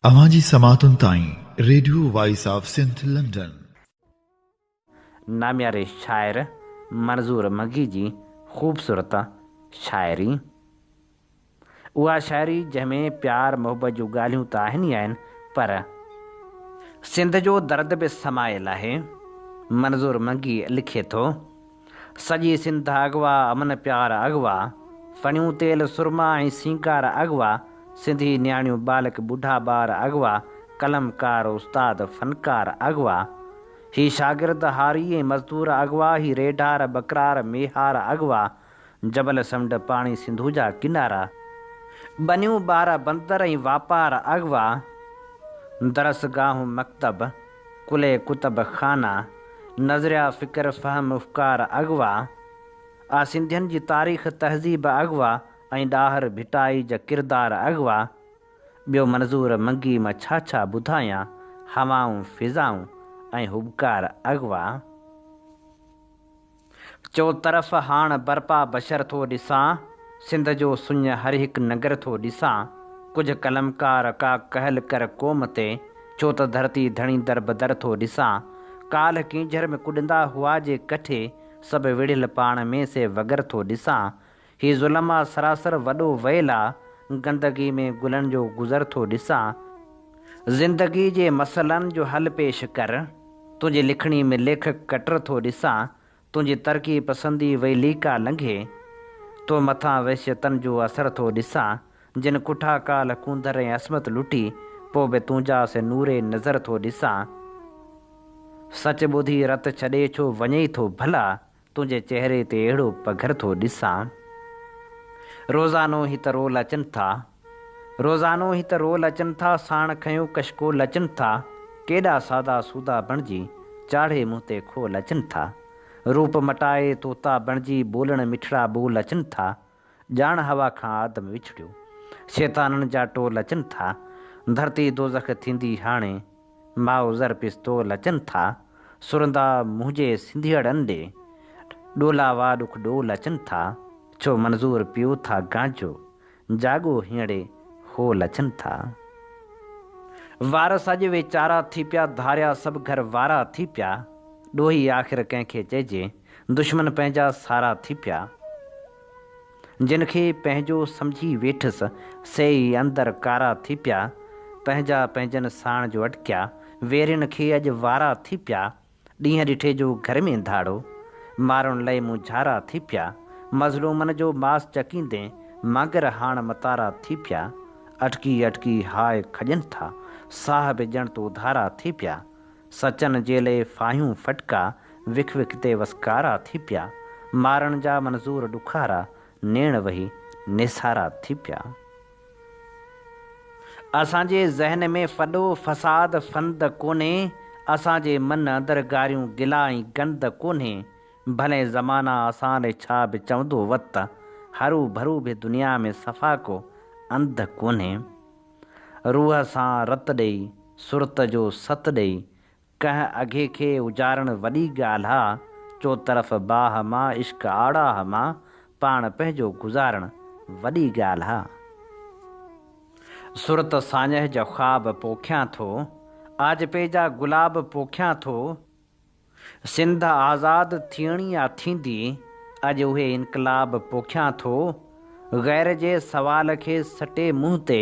اوهان جي سماعتن تائين radio voice of Sindh London. نامياري شاعر منظور منگي جي خوبصورت شاعري. اها شاعري جنهن ۾ پيار محبت جون ڳالهيون ته آهن ئي آهن پر. سنڌ جو درد به سمايل آهي. منظور منگي لکي ٿو. سڄي سنڌ اغوا، امن پيار اغوا، ڦڻيون تيل سرما ۽ سينگار اغوا، سنڌي نياڻيون ٻالڪ ٻڍا ٻار اغوا، قلمڪار استاد فنڪار اغوا، هي شاگرد هاري ۽ مزدور اغوا، هي ريڍار ٻڪرار ميهار اغوا، جبل سمنڊ پاڻي سنڌو جا ڪنارا، ٻنيون ٻار بندر ۽ واپار اغوا، درسگاهون مڪتب. ڪلي ڪتب خانا، نظريا فڪر فهم افڪار اغوا، آ سنڌين جي تاريخ تهذيب اغوا ۽ ڏاهر ڀٽائي جا ڪردار اغوا، ٻيو منظور منگي مان ڇا ڇا ٻڌايان، هوائون فضائون ۽ هٻڪار اغوا. چؤطرف هاڻ برپا بشر ٿو ڏسان، سنڌ جو سڃ هر هڪ ننگر ٿو ڏسان، ڪجهه قلمڪار ڪا ڪهل ڪر قوم تي، ڇو ته ڌرتي ڌڻي دربدر ٿو ڏسان، ڪالهه ڪينجهر ۾ ڪڏندا هئا جي ڪٺي، سڀ وڙهيل پاڻ ۾ سي وڳر ٿو ڏسان، هي ظلم آ سراسر وڏو ويل آ، گندگي ۾ گلن جو گذر ٿو ڏسان. زندگي جي مسئلن جو حل پيش ڪر، تنهنجي لکڻي ۾ ليکڪ ڪٽر ٿو ڏسان، تنهنجي ترقي پسندي وئي ليڪا لنگهي، تو مٿان وحشيتن جو اثر ٿو ڏسان، جن ڪٺا ڪالهه ڪونڌر ۽ عصمت لٽي، پوء به تنهنجا سي نور نظر ٿو ڏسان. سچ ٻڌي رت ڇڏي ڇو وڃين ٿو ڀلا، تنهنجي چهري تي اهڙو پگهر ٿو ڏسان. روزانو هي ته رول اچن ٿا. روزانو هي ته رول اچن ٿا ساڻ کنيو ڪشڪول اچن ٿا. ڪيڏا سادا سودا بڻجي چاڙهي منهن تي کول اچن ٿا. روپ مٽائي طوطا بڻجي ٻولڻ مٺڙا ٻول اچن ٿا. ڄاڻ حوا کان آدم وڇڙيو. شيطانن جا ٽول اچن ٿا. ڌرتي دوزخ ٿيندي هاڻي. مائوزر پستول اچن ٿا. سرندا منهنجي سنڌيئڙن ڏي. ڏولا وا ڏک ڏول اچن ٿا. ڇو منظور پيو ٿا گانجو. جاڳو هينئڙي هول اچن ٿا. وارث اڄ ويچارا ٿي پيا ڌاريا سڀ گهر وارا ٿي پيا. ڏوهي آخر ڪنهن کي چئجي. دشمن پنهنجا سارا ٿي پيا. جن کي پنهنجو سمجهي ويٺس، سي ئي اندر ڪارا ٿي پيا. پنهنجا پنهنجن ساڻ جو اٽڪيا، ويرين کي اڄ وارا ٿي پيا. ڏينهن ڏٺي جو گهر ۾ ڌاڙو، مارڻ لئي مونجهارا ٿي پيا. مظلومن جو ماس چڪيندين، مانگر هاڻ متارا ٿي پيا. اٽڪي اٽڪي هاء کڄن ٿا، ساهه به ڄڻ ته اڌارا ٿي پيا. سچن جي لئي ڦاهيون ڦٽڪا، وک وک تي وسڪارا ٿي پيا. مارڻ جا منظور ڏکارا، نيڻ وهي نيسارا ٿي پيا. اسان جي ذهن ۾ ڦڏو فساد فند ڪونهي، اسان جي من اندر گاريون گلا ۽ گند ڪونهي. ڀلي زمانا اسان ڏي ڇا به چوندو وت، هرو ڀرو به دنيا ۾ صفا ڪو انڌ ڪونهي. روح سان رت ڏئي، سرت جو ست ڏئي، ڪنهن اگهي کي اجارڻ وڏي ڳالهه آ، چوطرف باهه مان عشق آڙاهه مان، پاڻ پنهنجو گذارڻ وڏي ڳالهه آ. سرت ساڃهه جا خواب پوکيان ٿو، آجپي جا گلاب پوکيان ٿو. سنڌ آزاد ٿيڻي آ ٿيندي، اڄ اهي انقلاب پوکيان ٿو. غير جي سوال کي سٽي منهن تي،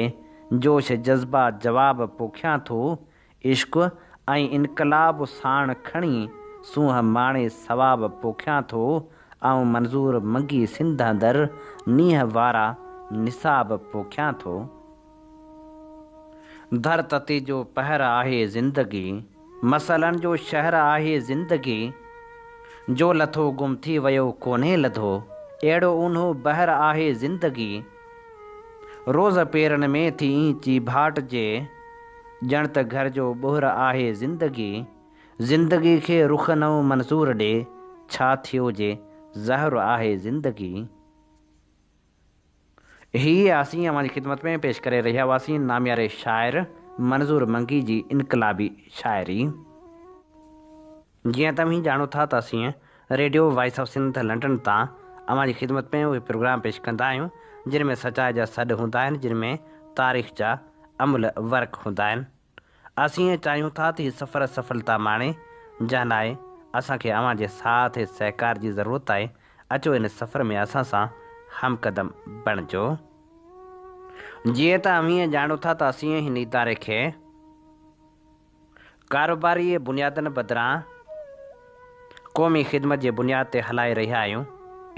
جوش جذبا جواب پوکيان ٿو. عشق ۽ انقلاب ساڻ کڻي، سونهن ماڻي ثواب پوکيان ٿو. آئون منظور منگي سنڌ اندر، نينهن وارا نصاب پوکيان ٿو. ڌر تتي جو پهر آهي زندگي. مسئلن جو شهر آهي زندگي. جو لٿو گم ٿي ويو ڪونهي لڌو. اهڙو اونهو بحر آهي زندگي. روز پيرن ۾ ٿي ائين چيڀاٽجي. ڄڻ ته گهر جو ٻهر آهي زندگي. زندگي کي رخ نئون منظور ڏي. ڇا ٿيو جي زهر آهي زندگي. هي اسين اوهان جي خدمت ۾ پيش ڪري رهيا هئاسين نامياري شاعر منظور منگي جي انقلابي شاعري. جيئن ته اوهين ڄاڻو ٿا ته اسين radio voice of Sindh London تان اوهان جي خدمت ۾ اهي پروگرام پيش ڪندا آهيون جن ۾ سچائي جا سڏ هوندا آهن جن ۾ تاريخ جا املهه ورق هوندا آهن. اسين چاهيون ٿا ته هي سفر سڦلتا ماڻي، جنهن لاء اسان کي اوهان جي ساٿ ۽ سهڪار جي ضرورت آهي، اچو ان سفر ۾ اسان سان همقدم بڻجو. جيئن ته اوهين ڄاڻو ٿا ته اسين هن اداري کي ڪاروباري بنيادن بدران قومي خدمت جي بنياد تي هلائي رهيا آهيون،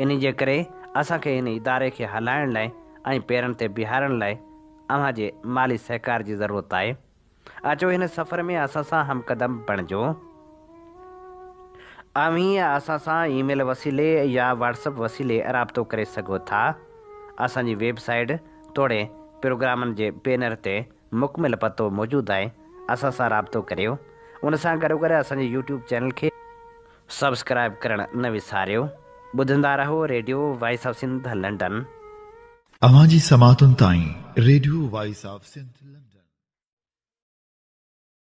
انهي جي ڪري اسان کي هن اداري کي هلائڻ لاء ۽ پيرن تي بيهارڻ لاء اوهان جي مالي سهڪار جي ضرورت آهي. اچو هن سفر ۾ اسان سان هم قدم بڻجو. اوهين اسان سان اي ميل وسيلي يا واٽس اپ وسيلي رابطو ڪري سگهو ٿا. اسان جي ويب سائيٽ توڙي پروگرامن جي بينر تي مڪمل پتو موجود آهي. اسان سان رابطو ڪريو. ان سان گڏوگڏ اسان جي يوٽيوب چينل کي سبسڪرائيب ڪرڻ نه وساريو. ٻڌندا رهو radio voice of Sindh London. اوهان جي سماعتن تائين radio voice of Sindh London.